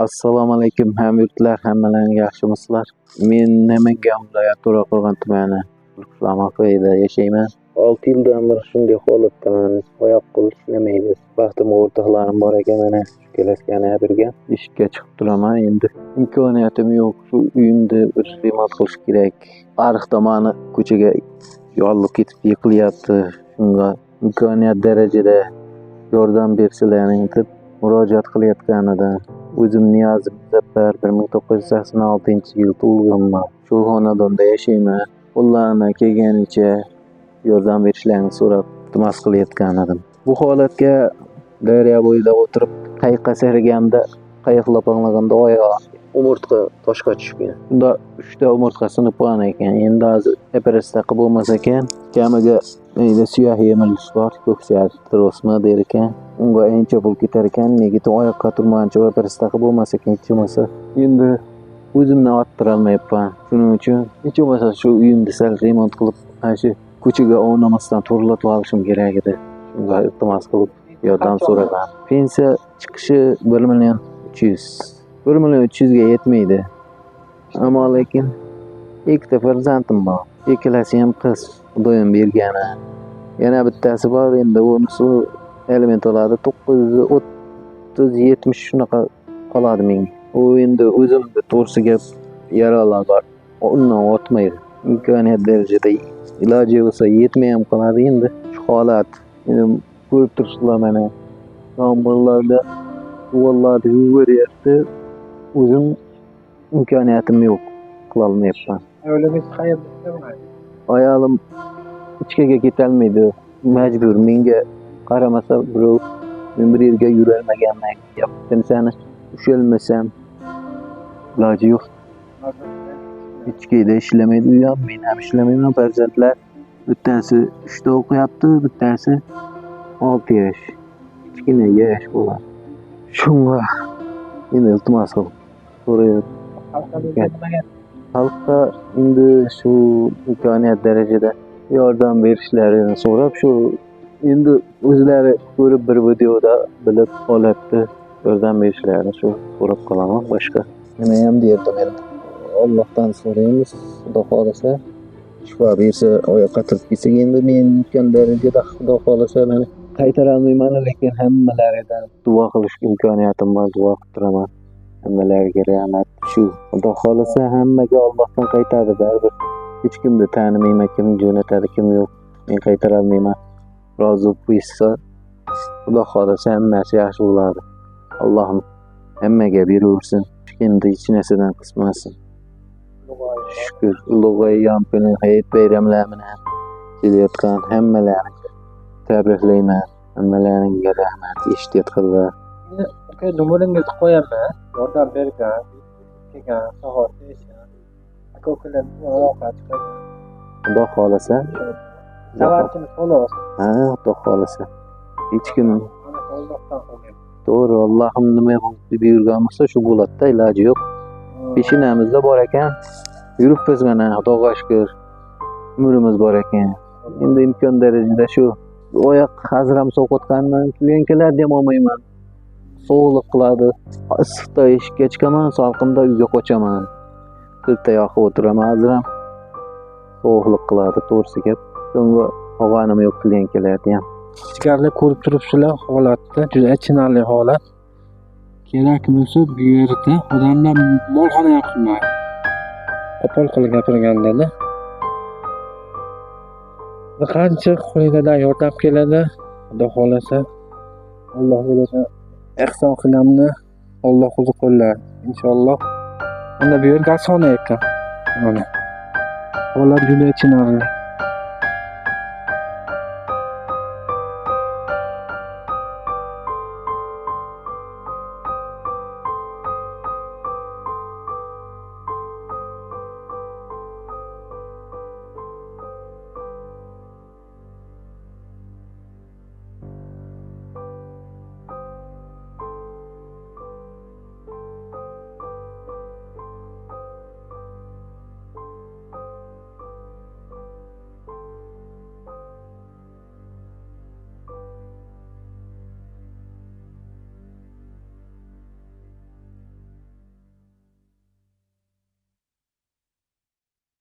Assalomu alaykum hamyurtlar, hammalaring yaxshimisizlar? Men Namangan viloyati To'raqo'rg'on tumani Qishloq yashayman. 6 yildan beri shunday holatdaman. Oyoq qo'l ishlamaydi. Baxtimga o'rtoqlarim bor ekan, mana shu kelaskani bergan. Eshikka chiqib turaman endi. Imkoniyatim yo'q. Shu uyimni bir remont qilish kerak. Ariq tomoni ko'chaga yorilib ketib yiqilyapti. Shunga imkoniyat darajada yordam bersalaring deb murojaat qilayotgan edim. O'zim Niyozim Muzaffar, 1986-yil tug'ilganman. Shu xonadonda yashayman. Qo'llarimdan kelganicha yordam berishlarini so'rab iltimos qilayotgan edim. Bu holatga daryo bo'yida o'tirib qayiqqa sayraganda, qayiq lopanlaganda oyog'im umurtqa toshga tushgan. Unda 3 ta umurtqa sinib qolgan ekan. Endi hozir operatsiya qilib bo'lmas ekan. Kamiga endi suyak yemirilish bor, ko'ksuyak trosmi der ekan. Unga ancha pul ketar ekan. Nega oyoqqa turmagancha operatsiya qilib bo'lmas ekan hech bo'lmasa. Endi o'zimni orttirolmayapman. Shuning uchun hech bo'lmasa shu uyimni sal remont qilib, ana shu ko'chaga ovnamasdan to'g'rilatib olishim kerak edi. Shunga iltimos qilib yordam so'ragan. Pensiya chiqishi 1 million 300. 1 million 300 ga yetmaydi. Ammo lekin ikkita farzandim bor. Ikkalasi ham qiz, Xudoyim bergani. Yana bittasi bor, endi unisi aliment oladi. 930 70 shunaqa qoladi menga. U endi o'zimni to'g'risi gap yaralar bor. Undan ortmaydi. Imkoniyat darajada iloji bo'lsa yetmay ham qoladi endi. Shu holat. Endi ko'rib turibsizlar mana. Yomg'irlarda devorlarni yuviryapti. O'zim imkoniyatim yo'q, qilolmayapman. Ayolingiz qayerda ishlamaydi? Ayolim ichkaga ketolmaydi. Majbur menga qaramasa birov, men bir yerga yurolmaganman. Kimsani ushalmasam iloji yo'q. Ichkida ishlamaydi u ham, men ham ishlamayman. Farzandlar bittasi 3 ta o'qiyapti, bittasi 6 yosh. Kichkina yosh bola. Shunga endi iltimos qilib so'rayapman. Xalqqa endi shu imkoniyat darajada yordam berishlarini so'rab, shu endi o'zlari ko'rib bir videoda bilib holatni yordam berishlarini shu so'rab qolaman. Boshqa nima ham derdim endi. Allohdan so'raymiz, Xudo xohlasa shifo bersa, oyoqqa turib ketsak, endi men imkon darajada Xudo xohlasa meni qaytara olmayman, lekin hammalaridan duo qilish imkoniyatim bor, duo qilib turaman. Hammalariga rahmat. Shu Xudo xohlasa hammaga Allohdan qaytadi baribir. Hech kimni tanimayman, kim jo'natadi, kim yo'q. Men qaytara olmayman. Rozi bo'lib qo'yishsa, Xudo xohlasa hammasi yaxshi bo'ladi. Allohim hammaga beraversin. Hech kimni hech narsadan qismasin. Shukur. Ulug' ayyom kuni, hayit bayramlari bilan kelayotgan hammalarini tabriklayman. Hammalaringga rahmat eshitayotganlar. Endi aka nomeringizni qo'yaman. Yordam bergan, kelgan, sog'ot berishgan. Aka ukalar bilan aloqa chiqadi. Xudo xohlasa. Savarchini xolos. Ha, Xudo xohlasa. Hech kim Hammasi Allohdan qolgan. To'g'ri, Allohim nima buyurgan bo'lsa shu bo'ladi-da, iloji yo'q. Peshanamizda bor ekan. Yuribmiz mana, Xudoga shukur. Umrimiz bor ekan. Endi imkon darajada shu oyoq hozir ham sovqotganman, klenkalarni ham olmayman. Sovuqlik qiladi. Issiqda eshikka chiqaman, salqinda uyga qochaman. Pilta yoqib o'tiraman hozir ham. Sovuqlik qiladi, to'g'risi gap. Shunga olganim yo'q klenkalarni ham. Ichkarida ko'rib turibsizlar holatni, juda achinarli holat. Kerak bo'lsa bu yerda odamlar molxona ham qilmaydi. Qo'pol qilib gapirganda-da. Qancha qo'linglardan yordam keladi, Xudo xohlasa, Alloh bo'lasa ehson qilganni Alloh o'zi qo'llar inshaalloh. Mana bu yer gazxona ekan. Mana. Holat juda achinarli.